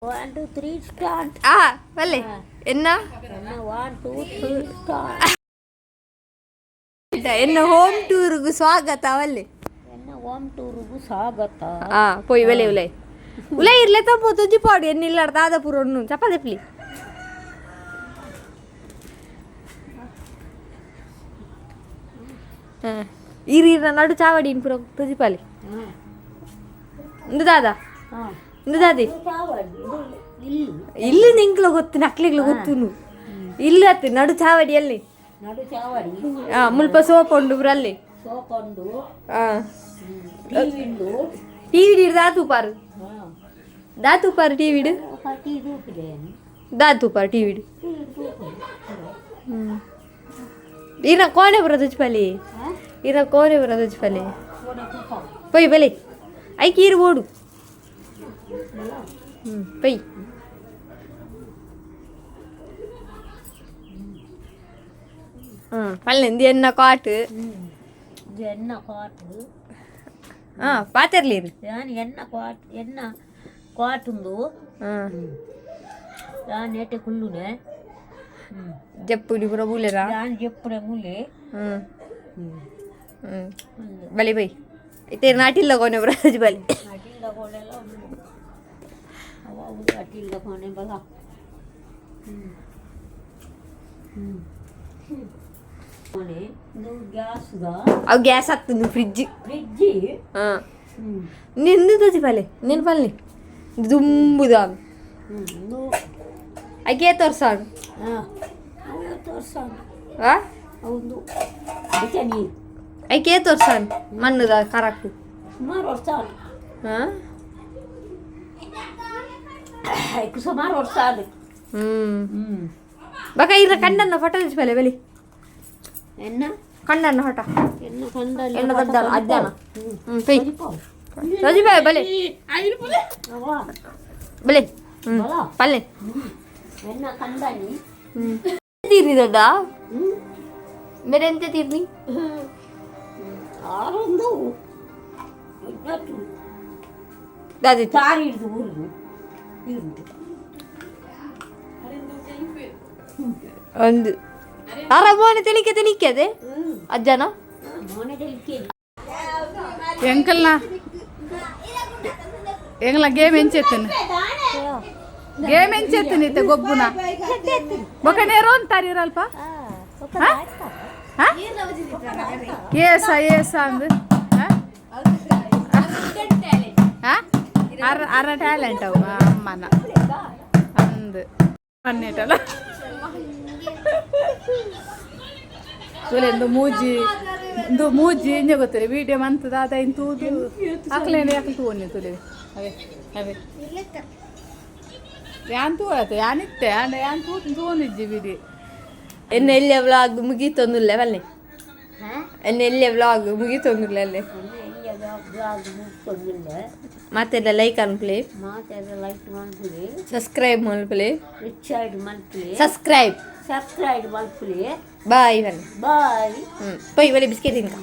1 2 3 start. ಆ ಬಲ್ಲೆ ಎನ್ನ. 1 2 3 ಸ್ಟಾರ್ಟ್. ಎನ್ನ ಹೋಮ್ ಟೂರ್ಗು ಸ್ವಾಗತ ಅವಲ್ಲಿ. ಎನ್ನ ಹೋಮ್ ಟೂರ್ಗು ಸ್ವಾಗತ. ಆ ಪೋಯ್ ಒಲೆ ಉಲೈ ಉಲೈ ಇರ್ಲೆ ತಪ್ಪು ತುಜಿ ಪಾಡು ಎನ್ನಿಲ್ಲಾಡ ದಾದಪುರ ಒಣ್ಣು ಚಪಾತಿ ಪ್ಲಿ. ಇರಿ ಇರ ನಡು ಚಾವಡಿ ಪೂರ ತುಜಿಪಾಲಿ. ಇಂದು ದಾದಾ ಇಂದು ದಾದಿ. ಇಲ್ಲಿ ನಿಂಕ್ಲ ಗೊತ್ತು ನಕ್ಲಿಗ್ಲ ಗೊತ್ತುನು ಇಲ್ಲ ಅತ್ತೆ ನಡು ಚಾವಡಿ ಅಲ್ಲಿ. ನಡು ಚಾವಡಿ. ಆ ಮುಲ್ಪ ಸೋಪ್ ಉಂಡು ಪೂರ ಅಲ್ಲಿ. ಸೋಪ್ ಉಂಡು. ಆ. ಟಿವಿ ಉಂಡು. ಟಿವಿ ದಾತು ಪಾರು ದಾತು ಪಾರು ಟಿವಿಡ್. ಟಿವಿ ತೂಪಿದೆ. ದಾತು ಪಾರು ಟಿವಿಡ್. ಇರ ಕೋಣೆ ಬರ ತುಜ್ಪಲಿ, ಇರ ಕೋಣೆ ಬರ ತುಜ್ಪಲಿ. ಪೊಯ್ ಬಲೆ ಐಕ್ ಈರು ಓಡು. ಹ್ಞೂ ಪೊಯ್. ಹ್ಞೂ ಪಲ್ಲೆ ಎನ್ನ ಕಾಟ್. ಎನ್ನ ಕಾಟ್. ಹಾಂ ಪಾತೆರ್ಲಿ. ಯಾನ್ ಎನ್ನ ಕಾಟ್, ಎನ್ನ ಕಾಟ್ ಉಂದು. ಹಾಂ. ಯಾನ್ ಏಟೆ ಕುಲ್ಲುನೆ. ಜಪ್ಪುಡಿ ಪೂರ ಬೂಲೆರಾ. ಯಾನ್ ಜಪ್ಪುನೆ ಮೂಲೆ. ಹ್ಞೂ ಹ್ಞೂ ಬಲೆ ಬೈ ಇತ್ತೆ ನಾಟಿಲ್ಲ ಕೋನೆ ಬ್ರಾಜ್ ಬಲೆ. ಅಟಿಲ್ದ ಕೋಣೆಲ್ಲ ಉಂಡು ಅವು ಅಟಿಲ್ದ ಕೋಣೆ ಬಲ. ಕೋಣೆ ಇದು ಗ್ಯಾಸ್ದ. ಅವು ಗ್ಯಾಸ್ ಆಗ್ತದೆ ಫ್ರಿಜ್. ಫ್ರಿಜ್ಜಿ. ಹಾಂ ನಿಂದು ತೋಜಿ ಪಲ್ಲೆ ನಿನ್ನ ಪಲ್ಲೆ ದುಂಬುದ. ಇದು. ಐಕೆ ತೋರ್ಸಾಡು. ಹಾಂ ಅವು ತೋರ್ಸಾಡು. ಆ. ಒಂದು ಅದಕ್ಕೆ ನೀರು. ಐಕೆ ತೋರ್ಸಾಡು ಮಣ್ಣುದ ಕರಕ್ಕು. ಸುಮಾರು ವರ್ಷ ಆಯ್ತು. ಹಾಂ. ಸುಮಾರು ವರ್ಷ ಆಯ್ತು. ಹ್ಞೂ. ಹ್ಞೂ. ಬಕ ಇರ ಕಂಡನ್ನ ಫೋಟೋ ಪಲ್ಲೆ ಬಲಿ. ಎನ್ನ? ಕಂಡನ್ನ ಫೋಟೋ. ಎನ್ನ ಕಂಡ. ಎನ್ನ ದೊಡ್ಡ ಅಜ್ಜನ. ಹ್ಞೂ ಪೈ ಸಜಿ ಬಾಯ್ ಬಲೆ. ಬಲೆ ಹ್ಞೂ ಪಲ್ಲೆ. ಎನ್ನ ಕಂಡನಿ. ಹ್ಞೂ ತೀರ್ನಿ ದೊಡ್ಡ ಬೇರೆ ಎಂತ ತೀರ್ನಿ? ಆರೊಂದು ದಾದಿ. ಚಾರಿ ಹಿಡಿದು ಊರು ಇರುದು. ಒಂದು ಅರ ಮೋನೆ ತಿಳಿಕೆ ತಿಳಿಕೆ ಅದೇ ಅಜ್ಜನ. ಮೋನೆ ತಿಳಿಕೆ. ಎಂಕಲ್ನ ಎಂಗ್ಲ ಗೇಮ್ ಎಂಚೆತ್ತನ, ಗೇಮ್ ಎಂಚೆತ್ತನ ಇತ್ತೆ ಗೊಬ್ಬುನ ಬೊಕ ನೇರೋ ಅಂತಾರಿರಲ್ಪ. ಏಸ ಏಸ ಅಂದ್ ಅರ ಅರ ಟ್ಯಾಲೆಂಟ್ ಅವು ಅಮ್ಮನ ಅಂದ್ ಪನ್ನೇಟಲ್ಲ ತುಲೆಂದು ಮೂಜಿ ಇಂದು ಮೂಜಿ ಇಂಜ ಗೊತ್ತಿರಿ ವಿಡಿಯೋ ಮಂತದ ಅದ ಇನ್ ತೂದು ಅಕ್ಲೇನೆ ಅಕ್ಲು ತೂವೊನ್ನಿ ತುಲೆ ಅವೇ ಅವೇ ಯಾನ್ ತೂವತ್ತೆ ಯಾನಿತ್ತೆ ಅಂಡ ಯಾನ್ ತೂ ತೂವೊಂದಿಜ್ಜಿ ವಿಡಿಯೋ. ಎನ್ನ ಎಲ್ಲಿಯ ವ್ಲಾಗ್ ಮುಗೀತೊಂದುಲ್ಲೆ ಬಲ್ಲೆ. ಎನ್ನ ಎಲ್ಲಿಯ ವ್ಲಾಗ್ ಮುಗೀತೊಂದುಲ್ಲೆ ಅಲ್ಲೇ. ಮಾತೆಲ್ಲ ಲೈಕ್ ಅನ್ಪ್ಲೆ. ಮಾತೆಲ್ಲ ಲೈಕ್ ಮನ್ಪುಲಿ. ಸಬ್ಸ್ಕ್ರೈಬ್ ಮಲ್ಪಲೆ. ರಿಚರ್ಡ್ ಮನ್ಪುಲಿ. ಸಬ್ಸ್ಕ್ರೈಬ್. ಸಬ್ಸ್ಕ್ರೈಬ್ ಮನ್ಪುಲಿ. ಬಾಯ್ ಬಲ್ಲೆ. ಬಾಯ್. ಹ್ಞೂ ಪೊಯ್ ಬಲೆ ಬಿಸ್ಕೆಟ್ ತಿನ್ಕ.